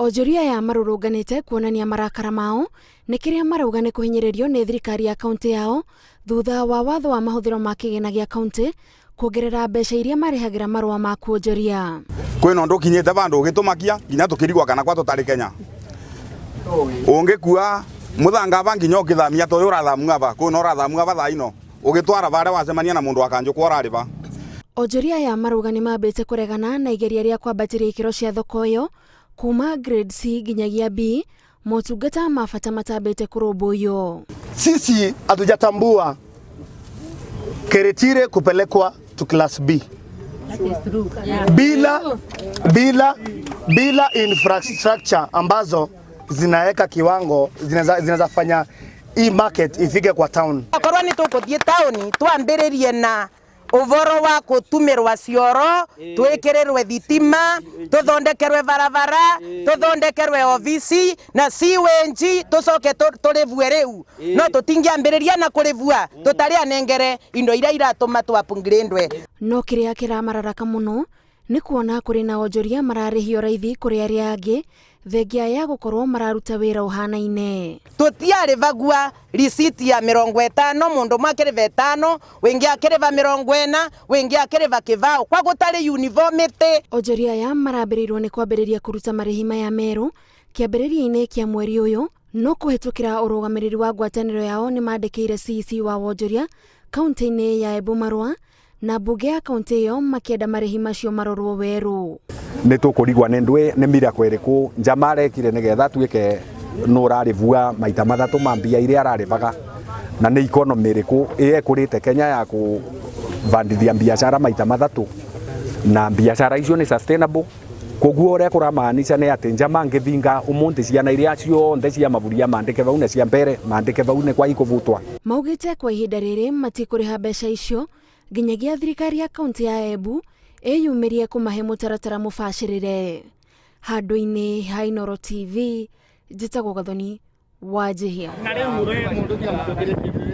Onjoria aya marũrũnganĩte kuonania marakara mao nĩ kĩrĩa marauga nĩ kũhinyĩrĩrio nĩ thirikari ya kaunti yao thutha wa watho wa mahũthĩro ma kĩgĩna gĩa kaunti kuongerera mbeca iria marĩhagĩra marũa ma kuonjoria. Kwĩna ũndũ ũkinyĩte vandũ ũgĩtũmakia nginya tũkĩrigwo kana kwa tũtarĩ Kenya. Ũngĩkua mũthanga ava nginya ũkĩthamia ta ũyũ ũrathamua ava kwĩna ũrathamua ava thaa ino ũgĩtwara varĩa wacemania na mũndũ wa kanjũ kwa ũrarĩva. Onjoria aya marauga nĩ mambĩte kũregana na igeria rĩa kwambatĩria ikĩro cia thoko ĩyo kuma grade C nginyagia B, motungata ma bata matambĩte kũrũmbũiyo. Sisi hatujatambua Keretire kupelekwa to class B bila infrastructure ambazo zinaweka kiwango zinaweza fanya hii market ifike kwa town. Okorwo nĩ tũkũthiĩ taũni twambĩrĩrie na ũboro wa gũtumĩrwa cioro, twĩkĩrĩrwe thitima, tũthondekerwe barabara, tũthondekerwe obici na sewage, tũcoke tũrĩvue rĩu. No tũtingĩambĩrĩria na kũrĩvua tũtarĩ anengere indo iria iratũma tũ upgrade. No kĩrĩa kĩramararaka mũno nĩ kuona kũrĩ na onjoria mararĩhio raithi kũrĩ arĩa angĩ thengia ya gũkorwo mararuta wĩra ũhanaine. Tũtiarĩvagua risiti ya 50, mũndũ ũmwe akĩrĩva 5, wĩngĩ akĩrĩva 40, wĩngĩ akĩrĩva kĩbao, kwa gũtarĩ uniformity. Onjoria aya marambĩrĩirwo nĩ kwambĩrĩria kũruta marĩhi maya merũ kĩambĩrĩria-inĩ kĩa mweri ũyũ, no kũhĩtũkĩra ũrũgamĩrĩri wa ngwatanĩro yao nĩ mandĩkĩire CEC wa wonjoria kaunti-inĩ ya Embu marũa na mbunge ya kaunti ĩyo makĩenda marĩhi macio marorwo werũ. Nĩ tũkũrigwa nĩ ndwĩ nĩ miracle ĩrĩkũ njama arekire nĩgetha atuĩke nũ ũrarĩvua maita mathatũ ma mbia iria ararĩvaga, na nĩ economy ĩrĩkũ ĩekũrĩte Kenya ya kũbandithia biacara maita mathatũ na biacara icio nĩ sustainable. Koguo ũrĩa kũramaanisha nĩ atĩ njama ngĩthinga ũmũthĩ ciana iria ciothe cia maburia mandĩke vau na cia mbere mandĩke vau nĩ kwa ikũbutwa. Maugĩte kwa ihinda rĩrĩ matikũrĩha mbeca icio nginyagia thirikari ya kaunti ya Embu ĩyumĩrie kũmahe mũtaratara mũbacĩrĩre. Handũ-inĩ ha Inooro TV, njĩtagwo Gathoni Wanjihia.